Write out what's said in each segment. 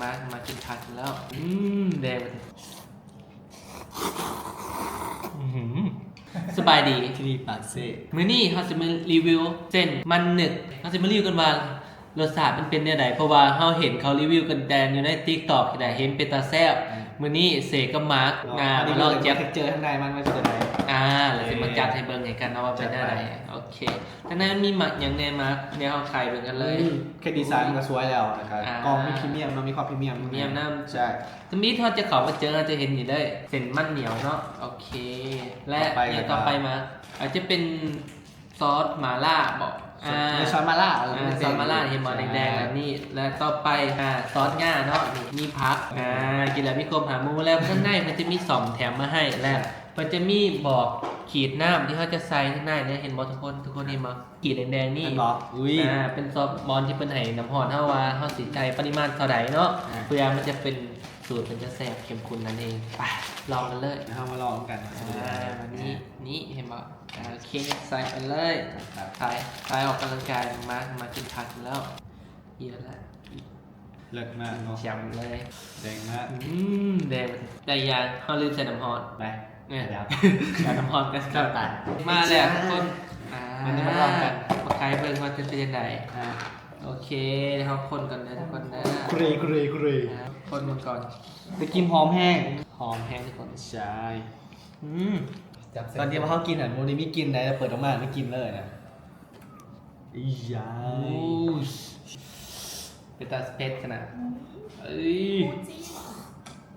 ມາ ມາກິນຜັກແລ້ວ ອືມ ແດງ ອືຫື ສະບາຍດີ ທີ່ນີ້ປາກເຊ. ມື້ນີ້ເຮົາຊິມາຣີວິວເສັ້ນມັນໜຶບ ເຮົາຊິມາຣີວິວກັນວ່າ ລົດຊາດມັນເປັນແນວໃດ ເພາະວ່າເຮົາເຫັນເຂົາຣີວິວກັນແຕ່ຢູ່ໃນຕິກຕັອກນີ້ແຫຼະ ເຫັນເປັນຕາແຊບ. ເອີ ມື້ນີ້ເສກັບມາກ ອ່າ ມາລອງແຈກ ເທັກເຈີ້ທາງໃນມັນວ່າຊິເປັນຈັ່ງໃດ ອ່າ ແລ້ວຊິມາຈັດໃຫ້ເບິ່ງໃຫ້ກັນເນາະວ່າເປັນແນວໃດ. ໂອເຄ ທາງໃນມັນມີໝາກຫຍັງແດ່ ມາ ດຽວເຮົາໄຂເບິ່ງກັນເລີຍ. ອືມ ແຄ່ດີໄຊມັນກໍສວຍແລ້ວ ແລ້ວກໍ ອ່າ ກ່ອງມີພຣີມຽມເນາະ ມີຄວາມພຣີມຽມ ພຣີມຽມນຳ. ໃຊ່ ທຳອິດເຮົາຈະເຂົ້າມາເຈີ ເຮົາຈະເຫັນນີ້ເລີຍ ເສັ້ນມັນໜຽວເນາະ. ໂອເຄ ແລະ ຕໍ່ໄປ ຫຍັງຕໍ່ໄປ ມາ ອາດຈະເປັນ ຊອສໝາລ່າເບາະ ອ່າ ເປັນຊອສໝາລ່າ ເອີ ອ່າ ເປັນ ຊອດໝາລ່າ ເຫັນບໍ່ ໃຊ່ ແດງໆແບບນີ້. ແລະ ຕໍ່ໄປ ອ່າ ຊອດຫຍ້າເນາະ ນີ້ ມີຜັກ ອືມ ອ່າ ກິນແລ້ວມີຄວາມຫາໝູ່ ແລ້ວຂ້າງໃນເພິ່ນຈະມີສ້ອມແຖມມາໃຫ້ ແລະ ເພິ່ນຈະມີບອກຂີດນ້ຳທີ່ເຮົາຈະໃສ່ຂ້າງໃນເດ້ ເຫັນບໍ່ທຸກຄົນ? ທຸກຄົນເຫັນບໍ່? ຂີດແດງໆນີ້ ເຫັນບໍ່? ອຸ້ຍ ອ່າ ເປັນຊອດບ່ອນທີ່ເພິ່ນໃຫ້ນ້ຳຮ້ອນເຮົາວ່າເຮົາຊິໃສ່ປະລິມານເທົ່າໃດເນາະ ອ່າ ເພື່ອມັນຈະເປັນສູດ ມັນຈະແຊບເຂັ້ມຂຸ້ນນັ້ນເອງ. ໄປ ລອງກັນເລີຍ ເຮົາມາລອງກັນ. ອ່າ ນີ້ ນີ້ ເຫັນບໍ່? ອ່າ ໂອເຄ ໃສ່ໄປເລີຍ ຖ່າຍ ຖ່າຍອອກກຳລັງກາຍ ມາ ມາກິນຜັກແລ້ວ ເອີ ແລ້ວ ເລີດມາກເນາະ ແຈ່ມເລີຍ ແດງມາກ ອືມ ແດງ ໄດ້ຢ່າງ ເຮົາລືມໃສ່ນ້ຳຮ້ອນ ໄປ ເອີ ດຽວ ໃສ່ນ້ຳຮ້ອນກັນ ເຂົ້າຕາ ມາແລ້ວທຸກຄົນ ອ່າ ມາ ມາລອງກັນ ມາໄຂເບິ່ງວ່າຈະເປັນຈັ່ງໃດ. ອ່າ ໂອເຄ ເຮົາຄົນກ່ອນເດີທຸກຄົນເດີ ເຄ ເຄ ເຄ ອ່າ ຄົນມັນກ່ອນ ໄດ້ກິ່ນຫອມແຮງ ຫອມແຮງທຸກຄົນ ໃຊ່ ອືມ ຕອນທີ່ວ່າເຮົາກິນຫັ້ນບໍ່ໄດ້ມີກິ່ນໃດ ເປີດອອກມາມີກິ່ນເລີຍນະ. ອີຫຍັງ ໂອ້ຍ ເປັນຕາເຜັດຂະໜາດ ເອີຍ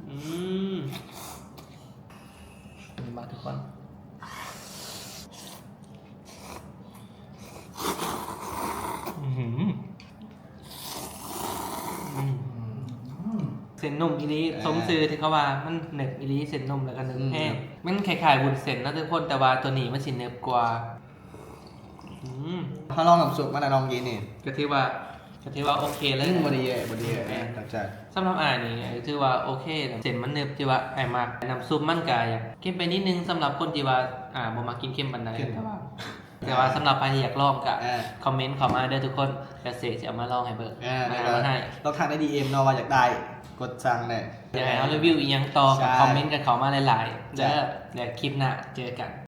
ອືມ ມາທຸກຄົນ ອືຫື ອືມ ເສັ້ນນຸ້ມອີ່ຫຼີ ເອີ ສົມຊື່ທີ່ເຂົາວ່າມັນໜຶບອີ່ຫຼີ ເສັ້ນນຸ້ມ ແລ້ວກໍໜຶບແຮງ ອືມ ມັນຄ້າຍໆວຸ້ນເສັ້ນນະທຸກຄົນ ແຕ່ວ່າໂຕນີ້ມັນຊິໜຶບກວ່າ. ອືມ ເຮົາລອງນ້ຳຊຸບມັນນະ ນ້ອງກິນນີ້ ກໍຖືວ່າ ກໍຖືວ່າໂອເຄເລີຍ ອືມ ບໍ່ໄດ້ແຍ່ ບໍ່ໄດ້ແຍ່ ແມ່ນ ນະ ຈັດ ສຳລັບອ້າຍນີ້ຖືວ່າໂອເຄ ເສັ້ນມັນໜຶບ ທີ່ວ່າອ້າຍມັກ ນ້ຳຊຸບມັນກໍຢາກເຄັມໄປນິດໜຶ່ງ ສຳລັບຄົນທີ່ວ່າ ອ່າ ບໍ່ມັກກິນເຄັມປານໃດ ແຕ່ວ່າ ແຕ່ວ່າສຳລັບໃຜທີ່ຢາກລອງກໍ ອ່າ ຄອມເມັນເຂົ້າມາເດີທຸກຄົນ ແລ້ວເສຈະເອົາມາລອງໃຫ້ເບິ່ງ ອ່າ ມາ ແລ້ວກໍ ມາໃຫ້ ຕ້ອງທັກໃນດີເອັມເນາະ ວ່າຢາກໄດ້ ກົດສັ່ງແດ່ ຢາກໃຫ້ເຮົາຣີວິວອີ່ຫຍັງຕໍ່ ກໍ ໃຊ່ ຄອມເມັນກັນເຂົ້າມາຫຼາຍໆເດີ ແລ້ວຄລິບໜ້າເຈີກັນ.